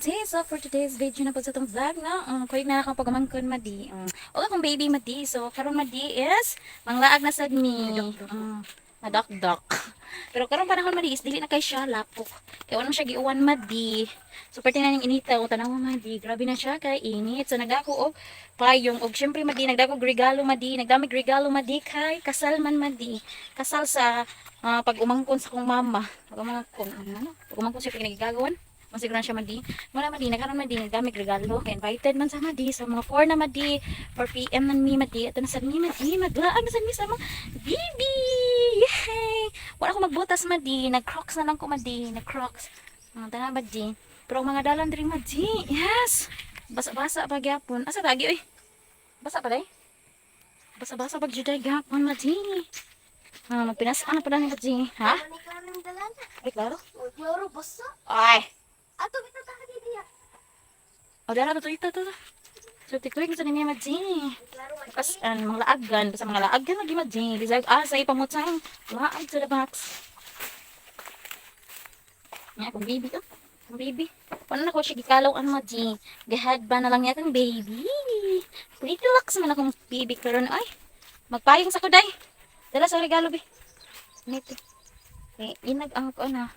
Madi. So for today's video na po sa itong vlog, no? Kuyog na akong pag-umangkon, Madi. O akong baby, Madi. So karon, Madi, is manglaag na sad mi. Madakdak. Pero karon panahon, Madi, is dili na kay siya lapok. Kay wala man siya giuwan, Madi. So parte na ning inita o tanawa, Madi. Grabe na siya kay init. So nagdako og payong og syempre, Madi, nagdako og regalo, Madi. Nagdamig regalo, Madi, kay kasal man, Madi. Kasal sa pag-umangkon sa kong mama. Pag-umangkon, ano? Pag-umangkon siya pag nagigagawan. Masiguro na siya, Madi. Wala, Madi, nagkaroon, Madi, nagdamig regalo. Kay invited man sa Madi. So mga 4 na, Madi. 4 p.m. man mi, Madi. Ito na sa mi, Madi. Maglaan na sa mi sa mga baby. Yay! Wala ko magbutas, Madi. Nag-Crocs na lang ko, Madi. Nag-Crocs. Tara, Madi. Pero ang mga dalan diri, Madi. Yes! Basa-basa pa gyapon. Asa tagi oy? Basa pa day? Basa-basa pag juday gyapon, Madi. Magpinas na pala ni Madi. Ha? Ano klaro yung dalan? Ay, klaro? Uy, klaro, basa. Ay! Ato, bitaw ta ka diya. O, dara, to, ito, to. So, tiktoy sa ninyo, Madi. Klaro, man. Pas, an, mga laagan. Basta mga laagan, lagi, Madi. Bisag, sa ipamutang. Laag to the box. Nga, akong baby, oh. Akong baby. Paano na ko siya gikalaw ang Madi? Gahad ba na lang niya akong baby? Pretty looks man akong baby karon ay. Magpayong sa kuday. Dala sa regalo, be. Nito. Eh, inag ang ko na.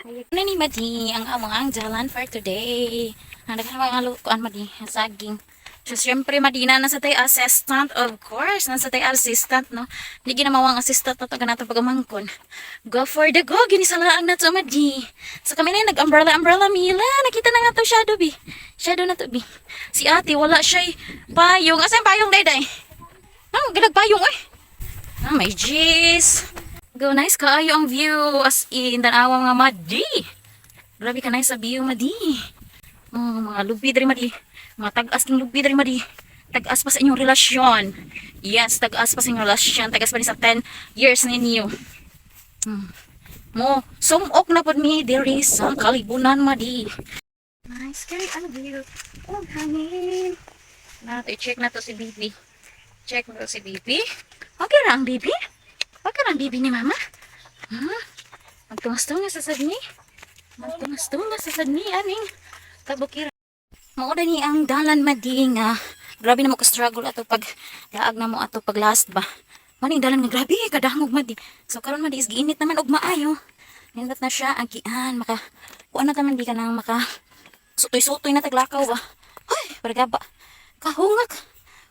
Ano ni Madi, ang among ang jalan for today. Ang daghan mga kuan, Madi, saging. So, syempre, Madi, na nasa tay assistant, of course. Nasa tay assistant, no? Hindi ginamawang assistant na to ganito pag-umangkon. Go for the go! Ginisalaang na to, Madi. So, kami na yung nag-umbrella, umbrella, Mila. Nakita na nga to, shadow, bi. Shadow na to, bi. Si ate, wala siya'y payong. Asa yung payong, day? Ah, galag payong, ay. Ah, may G's. Go, nice kaayo ang view. As in, tanawa mga Madi. Grabe ka nice sa view, Madi. Oh, mga lubi diri, Madi. Mga tag-as king lubi diri, Madi. Tag-as pa sa inyong relasyon. Yes, tag-as pa sa inyong relasyon. Tag-as pa ni sa 10 years ninyo. Mo, sumok na pud mi diri sa kalibunan, Madi. Nice kay ang view. Oh, hangin. Na, i-check na to si baby. Check na to si baby. Okay ra ang baby? Okay ra ang baby ni mama? Magtungas-tungas sa sad ni. Magtungas-tungas sa sad ni aning tabukira. Mao ni ang dalan, Madi, nga. Grabe na mo ka-struggle ato pag laag na mo ato pag last ba. Maning dalan nga grabe kadangog, Madi. So karon, Madi, is giinit naman og maayo. Nindot na siya ang kian maka kuan na taman di ka nang maka sutoy-sutoy na taglakaw ba. Ay, paragaba. Kahungak.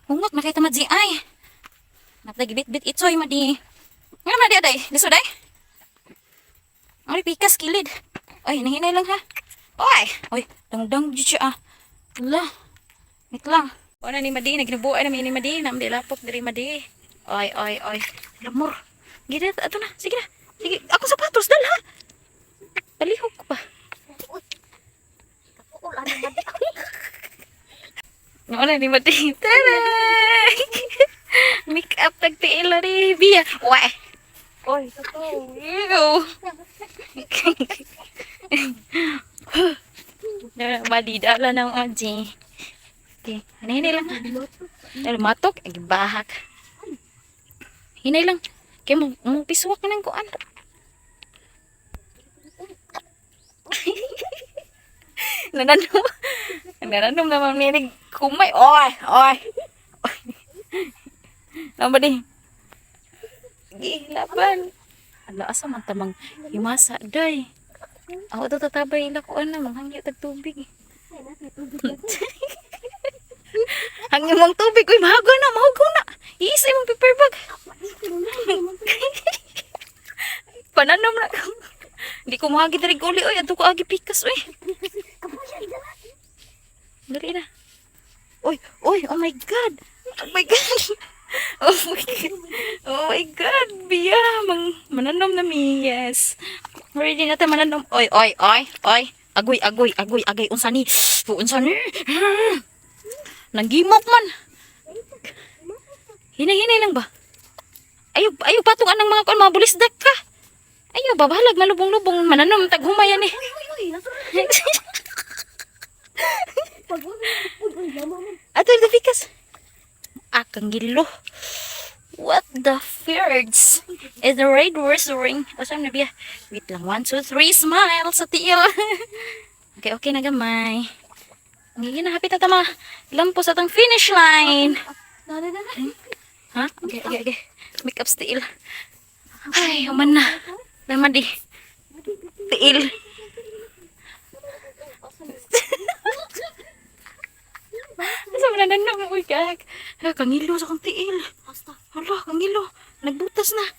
Hungak na kay tamad si ay. Napagibit-bit itsoy, Madi. Nga naman di aday? Lisod ay? Ay, pikas kilid. Ay, nahinay lang ha. Oy! Oy, dangdang di siya ah. Ala. Wait lang. Wala ni Madi, nagnabuay na ni Madi. Namdi lapok diri, Madi. Oy, oy, oy. Lamor. Gid ato na. Sige na. Sige, ako sapatos dala. Palihog ko pa. Uy. Kapuol, ano ba? Wala ni Madi. Tada! Make up tagtiil na ni Bia. Uy! Uy, totoo. Ew. Madi, dala ng aji. Okay, hinay lang ha. Pero matok, ay bahak. Hinay lang. Kaya mo piswak na ng kuan. Nananom. Nananom naman minig kumay. Oy, oy. Namba di. Sige, laban. Ala, asa man tamang himasa, day. Ako to tatabay ila ko ana, manghangyo tag tubig. Hangyo mong tubig, uy, mahugaw na, mahugaw na. Iisa imong paper bag. Pananom na. Hindi ko mahagi diri uli, oy, adto ko agi pikas, oy. Dali na. Oy, oy, oh my God. Oh my God. Oh my God. Oh my God, Bia, mang mananom na mi. Yes. Ready na ta mananom. Oy, oy, oy, oy. Agoy, agoy, agoy, agay unsa ni? Unsa ni? Nanggimok man. Hinay-hinay lang ba? Ayo, ayo patong anang mga kuan mga bulisdak ka. Ayo, babalag malubong-lubong mananom tag humayan eh. Uy, uy, uy, nasa Pag uy, uy, uy, lama man. Ato the pikas. Akang gilo. What the fierce? Is the red whistling? O saan na biya? Wait lang. One, two, three. Smile sa tiil. Okay, na gamay. Ngayon na, hapit na tama. Lampo sa atong finish line. Na, na, na, na. Ha? Okay. Make up tiil. Ay, human na. Laman di. Tiil. Asa man na mo, uy, kag. Ah, kangilo sa kong tiil. Basta. Hala, kangilo. Nagbutas na.